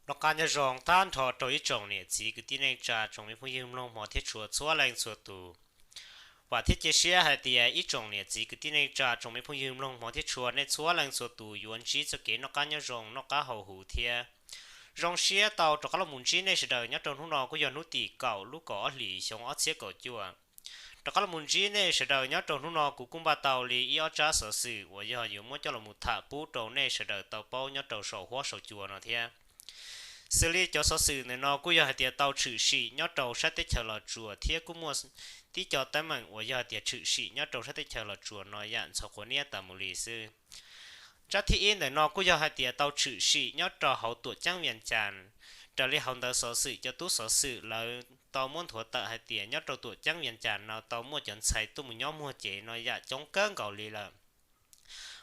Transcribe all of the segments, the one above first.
Noj qab nyob zoo tag nrho rau ib tsoom niam txiv kwv tij neej tsa tsoom me phooj ywg mloog hmov thiab tshua txhua leej txhua tus. Vam thiab cia siab hais tias ib tsoom niam txiv kwv tij neej tsa tsoom me phooj ywg mloog hmov thiab tshua nej txhua leej txhua tus yuav ntsib txoj kev noj qab nyob zoo noj qab haus huv thiab zoo siab tau rov qab los mus ntsib nej sawv daws nyob rau hnub no kuj yog hnub tim kaum lub kaum ob hlis xyoo ob txhiab kaum cuaj. Rov qab los mus ntsib nej sawv daws nyob rau hnub no kuv kuj npaj tau li ib ob tsab xov xwm uas yog yuav muab coj los mus tham pub rau nej sawv daws tau paub nyob rau saum huab saum cua no thiab. Xws li cov xov xwm ntawm no kuj yog hais tias tau tshwm sim nyob rau sab teb chaws Los Tsuas thiab kuj muaj tib co teeb meem uas yog hais tias tshwm sim nyob rau sab teb chaws Los Tsuas no yam ntxhov quav niab tas mus li xwb. Tsab thib ib ntawm no kuj yog hais tias tau tshwm sim nyob rau hauv tuam ceeb Vias Cas. Raws li hauv ntawv xov xwm cov tub xov xwm lawv tau muab nthuav tawm hais tias nyob rau tuam ceeb Vias Cas no tau muaj cov ntxhais tuaj mus nyob muag cev no yam coob kawg nkaus li lawm.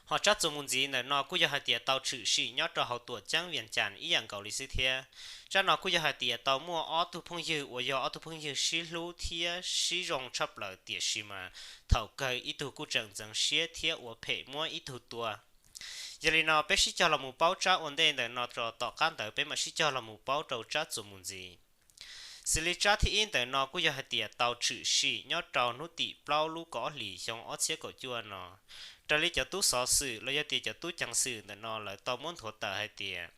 Ho tsab txuas mus ntxiv ntawm no kuj yog hais tias tau tshwm sim nyob rau hauv tuam ceeb Vias Cas ib yam nkaus li xwb thiab. Tsab no kuj yog hais tias tau muaj ob tug phooj ywg uas yog ob tug phooj ywg sib hlub thiab sib zoo tshaj plaws tiam sis mas thaum kawg ib tug kuj tseem ntxeev siab thiab ua phem muab ib tug tua. Yog li no peb sib cog los mus paub tsab ua ntej ntawm no rau tom qab ntawd peb mam sib cog los mus paub rau tsab txuas mus ntxiv. Xws li tsab thib ib ntawm no kuj yog hais tias tau tshwm sim nyob rau hnub tim plaub lub kaum ob hlis xyoo ob txhiab kaum cuaj no. Raws li cov tub xov xwm los yog tias cov tub ceev xwm ntawm no lawv tau muab nthuav tawm hais tias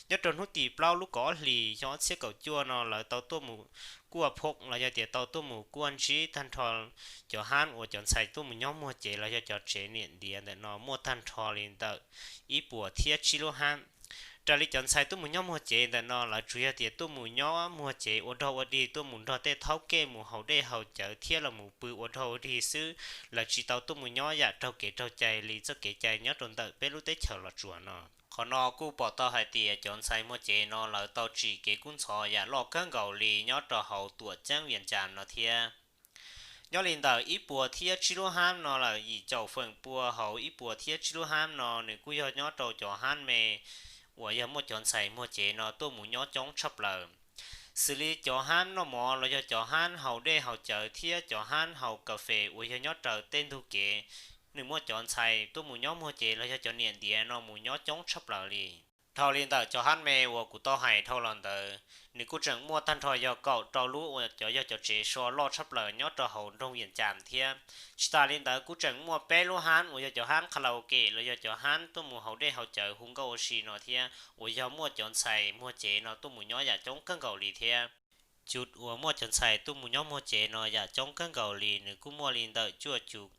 nyob rau hnub tim plaub lub kaum ob hlis xyoo ob txhiab kaum cuaj no lawv tau tuaj mus kuaj phooj los yog tias tau tuaj mus kuaj ntsib tag nrho cov hab uas cov ntxhais tuaj mus nyob muag cev los yog cov tsev niam ntiav ntawm no muaj tag nrho li ntawm ib puas thiab tsib lub hab. Raws li cov ntxhais tuaj mus nyob muag cev ntawm no lawv tsuas yog tias tuaj mus nyob muag cev ua dog ua dig tuaj mus nrog tej thaub kej mus haus dej haus cawv thiab los mus pw ua dog ua dig xwb, lawv tsis tau tuaj mus nyob yam raug kev raug cai li txoj kev cai nyob rau ntawm peb lub teb chaws Los Tsuas no. Qhov no kuj pom tau hais tias cov ntxhais muag cev no lawv tau tsim kev kub ntxhov yam loj kawg nkaus li nyob rau hauv tuam ceeb Vias Cas no thiab. Nyob li ntawm ib puas thiab tsib lub hab no lawm yim caum feem pua hauv ib puas thiab tsib lub hab no nws kuj yog nyob rau cov hab me uas yog muaj cov ntxhais muag cev no tuaj mus nyob coob tshaj plaws. Xws li cov hab noj mov los yog cov hab haus dej haus cawv thiab cov hab haus kas fes uas yog nyob raws tej ntug kev, nws muaj cov ntxhais tuaj mus nyob muag cev los yog cov niam ntiav no mus nyob coob tshaj plaws li. Dhau li ntawm cov hab me uas kuv tau hais dhau los ntawd, nws kuj tseem muaj tag nrho yog kaum rau lub uas cov yog cov tsev so loj tshaj plaws nyob rau hauv nroog Vias Cas thiab. Tsis tas li ntawd kuj tseem muaj peb lub hab uas yog cov hab karaoke los yog cov hab tuaj mus haus dej haus cawv hu nkauj ua si no thiab uas yog muaj cov ntxhais muag cev no tuaj mus nyob yam coob kawg nkaus li thiab. Cov uas muaj cov ntxhais tuaj mus nyob muag cev no yam coob kawg nkaus li nws kuj muaj li ntawm cuaj cum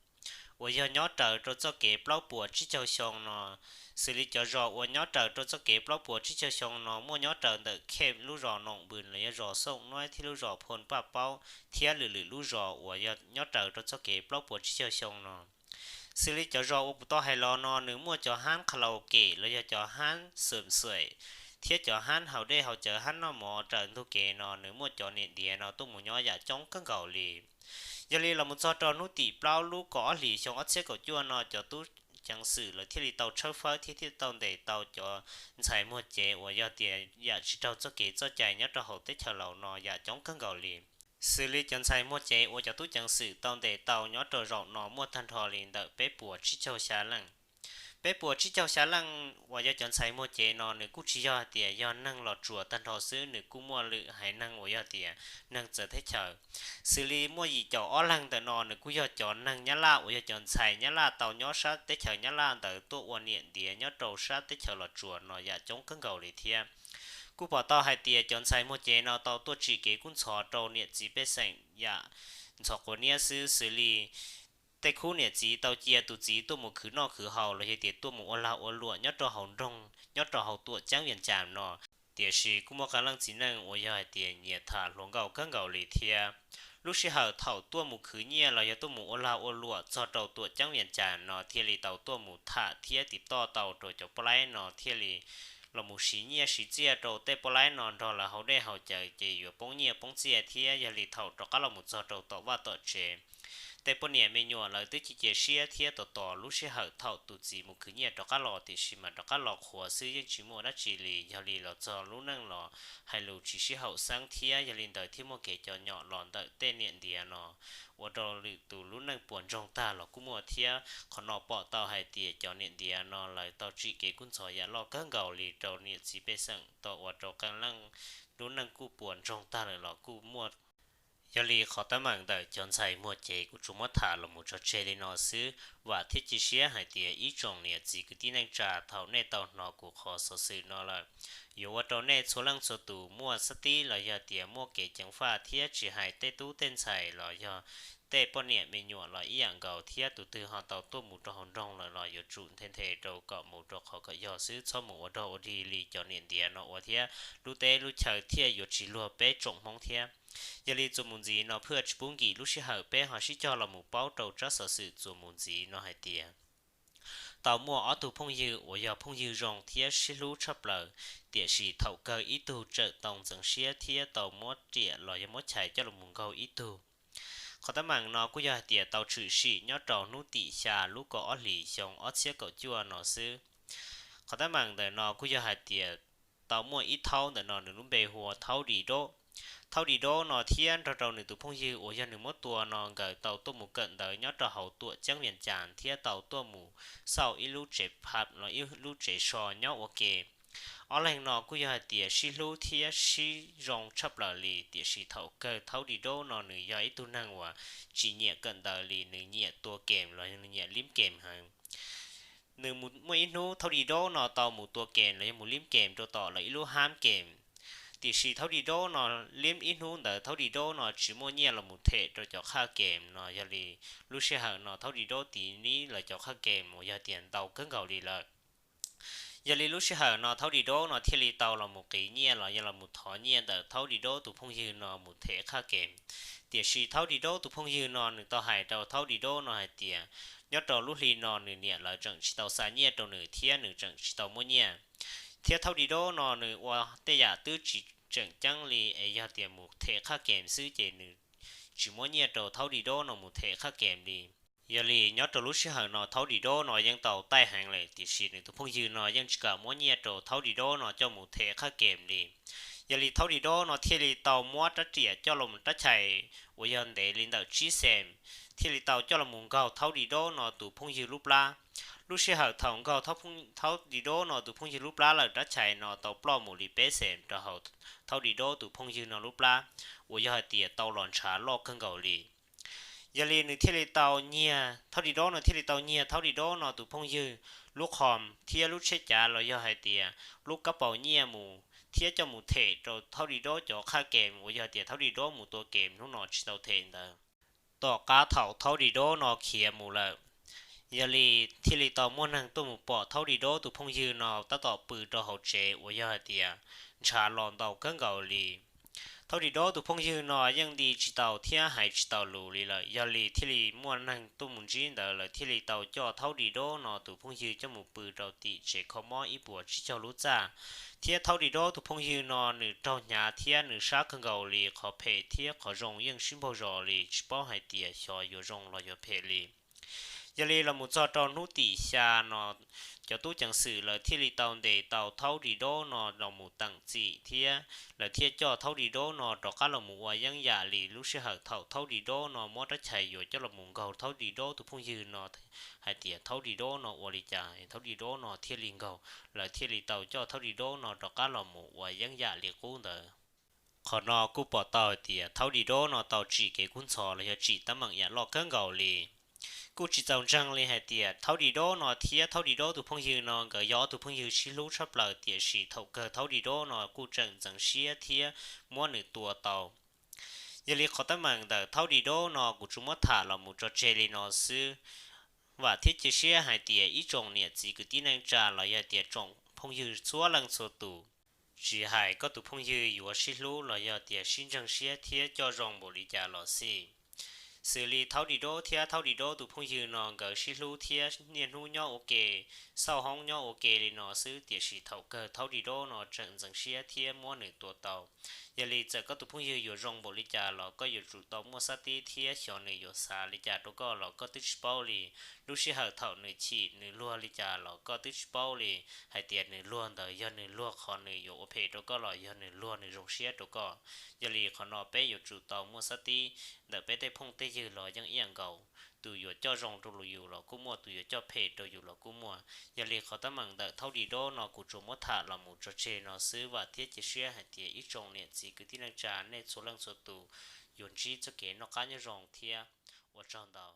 uas yog nyob raws rau txoj kev plaub puas tsib caug xyoo no. Xws li cov zos uas nyob raws rau txoj kev plaub puas tsib caug xyoo no muaj nyob raws ntawm khej lub zos Noom Npws los yog zos Xooj Nuab thiab lub zos Phoo Paj Paub thiab lwm lwm lub zos uas yog nyob raws rau txoj kev plaub puas tsib caug xyoo no. Xws li cov zos uas kuv tau hais los no nws muaj cov hab karaoke los yog cov hab xwm xuem thiab cov hab haus dej haus cawv hab noj mov raws ntug kev no nws muaj cov niam ntiav no tuaj mus nyob yam coob kawg nkaus li. Yog li los mus txog rau hnub tim plaub lub kaum ob hlis xyoo ob txhiab kaum cuaj no cov tub ceev xwm lawv thiaj li tau tshawb fawb thiab thiaj tau ntes tau cov ntxhais muag cev uas yog tias yam tsis raug txoj kev txoj cai nyob rau hauv teb chaws Laus no yam coob kawg nkaus li. Xws li cov ntxhais muag cev uas cov tub ceev xwm tau ntes tau nyob rau zaum no muaj tag nrho li ntawm peb puas tsib caug xya leej. Peb puas tsib caug xya leej uas yog cov ntxhais muag cev no nws kuj tsis yog hais tias yog neeg Los Tsuas tag nrho xwb, nws kuj muaj lwm haiv neeg uas yog tias neeg txawv teb chaws. Xws li muaj yim caum ob leeg ntawm no nws kuj yog cov neeg Nyab Laj uas yog cov ntxhais Nyab Laj tau nyob sab teb chaws Nyab Laj ntawd tuaj ua niam ntiav nyob rau sab teb chaws Los Tsuas no yam coob kawg nkaus li thiab. Kuj pom tau hais tias cov ntxhais muag cev no tau tuaj tsim kev kub ntxhov rau niam txiv pej xeem yam ntxhov quav niab xwb, xws li tej khub niam txiv tau cia tus txiv tuaj mus khwv noj khwv haus los yog tias tuaj mus ua lag ua luam nyob rau hauv nroog nyob rau hauv tuam ceeb Vias Cas no. Tiam sis kuj muaj qee leej txiv neej uas yog hais tias nyiam tham hluas nkauj kawg nkaus li thiab. Lub sij hawm thaum tuaj mus khwv nyiaj los yog tuaj mus ua lag ua luam txog rau tuam ceeb Vias Cas no thiaj li tau tuaj mus tham thiab tim toj tau rau cov poj laib no thiaj li los mus siv nyiaj siv txiaj rau tej poj laib no nrog lawv haus dej haus cawv ces yuav poob nyiaj poob txiaj thiab yog li thaum rov qab los mus txog rau tom vaj tom tsev tej poj niam me nyuam lawv twb cia cia siab thiab tos tos lub sij hawm thaum tus txiv mus khwv nyiaj rov qab los, tiam sis mas rov qab los qhuav xwb yeej tsis muaj dab tsi li. Yog li los txog lub neej los hais lus tsis sib haum xeeb thiab, yog li ntawd thiaj muaj kev cov nyom los ntawm tej niam ntiav no, ua rau lwm tus lub neej puas ntsoog tag los kuj muaj thiab. Qhov no pom tau hais tias cov niam ntiav no lawv tau tsim kev kub ntxhov yam loj kawg nkaus li rau niam txiv pej xeem, tau ua rau qee leej lub neej kuj puas ntsoog tag lawm los kuj muaj. Yog li qhov teeb meem ntawm cov ntxhais muag cev kuv tsuas muab tham los mus tso tseg li no xwb. Vam thiab cia siab hais tias ib tsoom niam txiv kwv tij neej tsa, thaum nej tau hnov kuv qhov xov xwm no lawm, yuav ua rau nej txhua leej txhua tus muaj xab tib los yog tias muaj kev ceev faj thiab, tsis hais tej tub tej ntxhais los yog tej poj niam me nyuam los ib yam nkaus thiab. Tus twg ho tau tuaj mus rau hauv nroog lawm los yuav tsum nthe nthe rau kom mus rau qhov kom yog xwb, txhob mus ua rog ua ri li cov niam ntiav no ua thiab, lub teb lub chaw thiaj yuav tsis luag peb tsoom Hmoob thiab. Yog li txuas mus ntxiv no phwj tsis pub nkim lub sij hawm, peb ho sib cog los mus paub rau tsab xov xwm txuas mus ntxiv no hais tias tau muaj ob tug phooj ywg uas yog phooj ywg zoo thiab sib hlub tshaj plaws, tiam sis thaum kawg ib tug tseem tau ntxeev siab thiab tau muab riam los yog muab chais coj los mus nkaug ib tug. Qhov teeb meem no kuj yog hais tias tau tshwm sim nyob rau hnub tim xya lub kaum ob hlis xyoo ob txhiab kaum cuaj no xwb. Qhov teeb meem ntawm no kuj yog hais tias tau muaj ib thaub ntawm no nws lub npe hu ua Thaub Di Dob. Thaub Di Dob no thiab nrog rau nws tus phooj ywg uas yog nws muab tua no nkawd tau tuaj mus kawm ntawv nyob rau hauv tuam ceeb Vias Cas thiab tau tuaj mus xauj ib lub tsev pub los ib lub tsev so nyob ua ke. Ob leeg no kuj yog hais tias sib hlub thiab sib zoo tshaj plaws li, tiam sis thaum kawg Thaub Di Dob no nws yog ib tug neeg uas tsis nyiam kawm ntawv li, nws nyiam tua kem los yog nws nyiam lib kem heev. Nws muaj ib hnub Thaub Di Dob no tau mus tua kem los yog mus lib kem rau tom lawv ib lub hab kem, tiam sis Thaub Di Dob no lib ib hnub ntawd Thaub Di Dob no tsis muaj nyiaj los mus them rau cov qhaj kem no, yog li lub sij hawm no Thaub Di Dob tiv nib lawv cov qhaj kem uas yog tias ntau kawg nkaus li lawm. Yog li lub sij hawm no Thaub Di Dob no thiaj li tau los mus qiv nyiaj los yog los mus thov nyiaj ntawm Thaub Di Dob tus phooj ywg no mus them qhaj kem. Tiam sis Thaub Di Dob tus phooj ywg no nws tau hais rau Thaub Di Dob no hais tias nyob rau lub hli no nws niam lawv tseem tsis tau xa nyiaj rau nws thiab nws tseem tsis tau muaj nyiaj. Thiab Thaub Di Dob no nws ua tej yam twb tsis tseem ceeb li, es yog tias mus them qhaj kem xwb ces nws tsis muab nyiaj rau Thaub Di Dob no mus them qhaj kem li. Yog li nyob rau lub sij hawm no Thaub Di Dob no yeej tau taij heev lawm, tiam sis nws tus phooj ywg no yeej tsis kam muab nyiaj rau Thaub Di Dob no coj mus them qhaj kem li. Yog li Thaub Di Dob no thiaj li tau muab rab riam coj los rab chais uas yog ntev li ntawm tsib xees, thiaj li tau coj los mus nkaug Thaub Di Dob no tus phooj ywg lub plab. Lub sij hawm thaum nkaug Thaub Di Dob no tus phooj ywg lub plab lawm, rab chais no tau ploj mus li peb xees rau hauv Thaub Di Dob tus phooj ywg no lub plab, uas yog hais tias tau los ntshav loj kawg nkaus li. Yog li nws thiaj li tau nyiag, Thaub Di Dob no thiaj li tau nyiag Thaub Di Dob no tus phooj ywg lub qhos thiab lub tsheb cav los yog hais tias lub kab paus nyiaj mus thiab coj mus them rau Thaub Di Dob cov qhaj kem uas yog tias Thaub Di Dob mus tua kem hnub no tsis tau them ntawd. Tom qab thaum Thaub Di Dob no khiav mus lawm, yog li thiaj li tau muaj neeg tuaj mus pom Thaub Di Dob tus phooj ywg no tab tom pw rau hauv tsev uas yog hais tias ntshav los ntau kawg nkaus li. Thaub Di Dob tus phooj ywg no yeej nti tsis tau thiab hais tsis tau lus li lawm, yog li thiaj li muaj neeg tuaj mus ntsib ntawd lawv thiaj li tau coj Thaub Di Dob no tus phooj ywg coj mus pw rau tim tsev kho mob ib puas tsib caug lub txaj. Thiab Thaub Di Dob tus phooj ywg no nws raug hnyav thiab nws sab kawg nkaus li, qhov phem thiab qhov zoo yeej sib npaug zos li, tsis paub hais tias xyov yuav zoo los yuav phem li. Yog li los mus txog rau hnub tim xya no, cov tub ceev xwm lawv thiaj li tau ntes tau Thaub Di Dob no los mus teem txim thiab lawv thiaj coj Thaub Di Dob no rov qab los mus ua yeeb yam li lub sij hawm thaum Thaub Di Dob no muab rab chais yuav coj los mus nkaug Thaub Di Dob tus phooj ywg no hais tias Thaub Di Dob no ua li cas Thaub Di Dob no thiaj li nkaug, lawv thiaj li tau coj Thaub Di Dob no rov qab los mus ua yeeb yam li qub ntawd. Qhov no kuj pom tau hais tias Thaub Di Dob no tau tsim kev kub ntxhov los yog tsim teeb meem yam loj kawg nkaus li. Kuj tsis txaus ntseeg li hais tias Thaub Di Dob no thiab Thaub Di Dob tus phooj ywg no nkawd yog ob tug phooj ywg sib hlub tshaj plaws, tiam sis thaum kawg Thaub Di Dob no kuj tseem ntxeev siab thiab muab nws tua tau. Yog li qhov teeb meem ntawm Thaub Di Dob no kuv tsuas muab tham los mus tso tseg li no xwb. Vam thiab cia siab hais tias ib tsoom niam txiv kwv tij neej tsa los yog tias tsoom phooj ywg txhua leej txhua tus, tsis hais koj tus phooj ywg yuav sib hlub los yog tias sib ntseeg siab thiab coj zoo npaum li cas los xij, Xws li Thaub Di Dob thiab Thaub Di Dob tus phooj ywg no nkawd sib hlub thiab niaj hnub nyob ua ke, xauj hoob nyob ua ke li no xwb, tiam sis thaum kawg Thaub Di Dob no tseem ntxeev siab thiab muab nws tua tau. Yog li txawm koj tus phooj ywg yuav zoo npaum li cas los koj yuav tsum tau muaj xab tib thiab xyov nws yuav xav li cas rau koj los koj twb tsis paub li. Lub sij hawm thaum nws chim nws luag li cas los koj twb tsis paub li, hais tias nws luag ntawd yog nws luag qhov nws yuav ua phem rau koj los yog nws luag nws zoo siab rau koj. Yog li qhov no peb yuav tsum tau muaj xab tib ntawm peb tej phooj tej ywg los yeej ib yam nkaus. Tus yuav coj zoo rau yus los kuj muaj, tus yuav coj phem rau yus los kuj muaj. Yog li qhov teeb meem ntawm Thaub Di Dob no kuv tsuas muab tham los mus tso tseg no xwb, vam thiab cia siab hais tias ib tsoom niam txiv kwv tij neej tsa nej txhua leej txhua tus yuav ntsib txoj kev noj qab nyob zoo thiab ua tsaug ntau.